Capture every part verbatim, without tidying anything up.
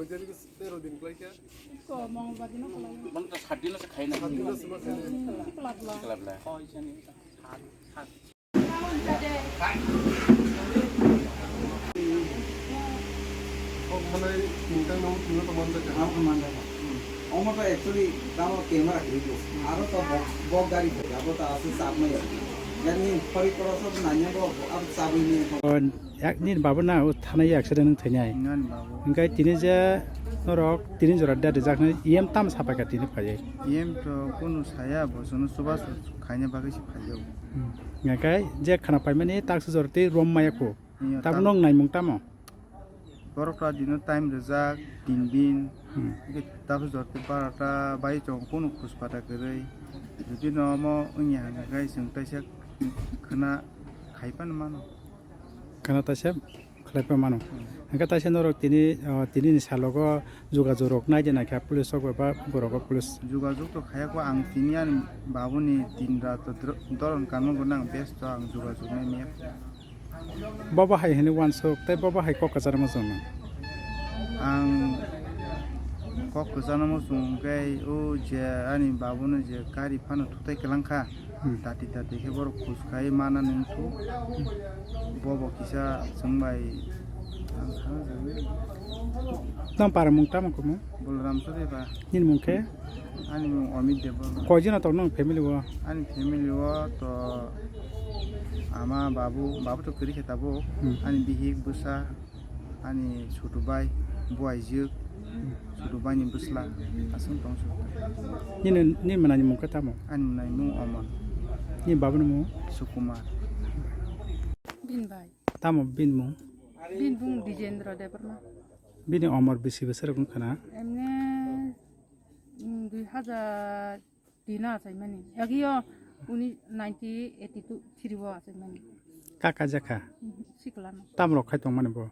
Ko Mongolbar dino khlai. Bono to sat dino se khaina. Sat dino se ma khaina. Sikla bla. Sikla bla. Omo to actually tamo camera kwrwi ko. Aro to bo, bo gari ko, abo to aswk chap maya. Yani pori koro so nanya bo, abo chabwi ni. Yak nini babu na o thana ya accident wng thainai. Nani babu. Hingkai tini je norok tini jora date rijak nai E M tam sapai ka tini phaiwi. E M to kunu saya bo sono chubachu khaina bagwi se phaiyo. Hingkai je khana paimani tak sujor tei rom maya kho. Iya, tabuk tam- nong naimung tamo? Borok ta dino time rijak tin din. Hmm. Hingke tabuk jor tei barota bai chong kunu khuspata kwrwi. Jodi no omo wngya hingkai chwng taisa khna khaiphano mano. Khana taisa khlaipa mano. Hmm. Hingke taisa norok tini, o, tini ni salogo jogajog rok nai de naikha police rok ba borok o police. Jogajog to khaya kho ang tini ani babuni din rat dro-, doron kanmung bo nang besto ang jogajog nai maya. Bobo hai hwnwi uansuk tei bobo hai kok kwcharo muchung nang. Ang kok kwchano muchung hwnkhe o je ani babuno je gari phano thutai kwlangkha. Hmm. Tati tati khe borok khus khai mana nung thu. Bobo kisa chwng bai ang sana jagwi. Tamo para mung tamo kamo? Boloram Chori ba. Nini mung khe? Ani mung Amit Debbarma. Koi jona tong nang family o? Ani family o to ama, babu, babu to kwrwi khe tabuk. Hmm. Ani bihik, bwsa, ani chutu bai, buaijwk, chutu bai ni bwsla, aswk tong su. Nini, nini mwnani mung khe tamo? Ani mwnani mung Omon. Nini babu ni mung? Sukumar. Bin bai. Tamo bin mung? Bin bung Dijendra Debbarma. Bini omor bisi bwswk wng khana? Emne, mm, dui hazar tin o achaimani. Yagio uni nineteen eighty-two three o achaimani. Kaka jakha? Mhm, siklano. Tamrok khai tongmani bo?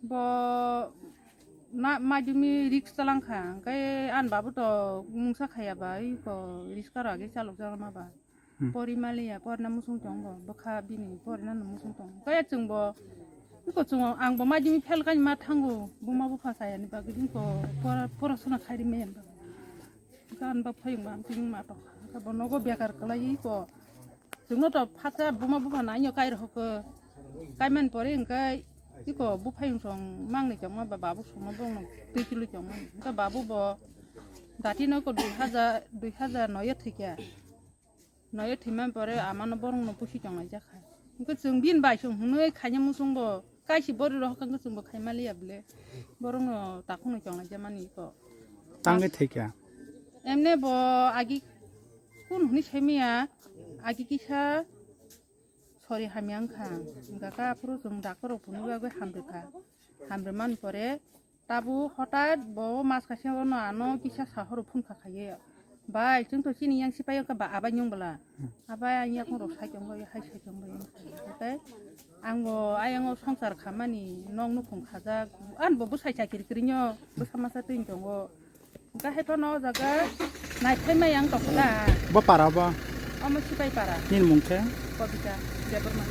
Bo na madhyamik risk chalangkha, hingke ani babu to mungsa khaya ba, iko risk aro age chalok jalma ba. Hmm. Pori maliya, porina musung tongo, bwkha bini porina no musung tongo. Kaya chwngbo, iko chwng ang bo madhyamik fail kani ma thango, buma bupha sayani bagwi iko pora-, porasona khairi maya bagwi. Gan ba phayung ba amtwing ma tong. Bo nogo bekar kwlai iko. Chwngno to phatsa buma bupha nainyo kai rok ko. Kai man pore hwnkhe iko buphayung song mangni chongma ba babu songma bongno twi chilwi chongma. Hwnkhe babu bo dati no ko dui hajar, dui hajar noi o thwikya. Noyo thwimani pore amano borokno pusi tonglaijak hai. Hwnkhe chwng bini bai chwng hwnwi khaina muchungbo kaisa borok rok hwnkhe chwngbo khaimaliya bwle. Borokno takhukno tonglaijamani kok. Tangwi thwikha? Emne bo agi kun hwnwi saimaya, agi kisa sori hamya wngkha. Hwnkha khe aphuru chwng doctor rok phunukgwi hamrwkha. Hamrwmani pore Tabuk hotat bo mas kaisa ono ano kisa sahoro phone kha khaiye. Bai, chwng to chini yang sipai ka ba abai nyung bwla. Abai ang yakung rok sai tong bai, hai sai tong bai. Tei ang bo ayang o songsar khamani nok nukhung khajak. An bo bwsai chakiri kiri nyo, bwsa masa twi tongo. Hwnkhe hai phano o jaga naithai mai ang tong kha. Bo para bo? Omo sipai para. Nini mung khe? Kobita Debbarma.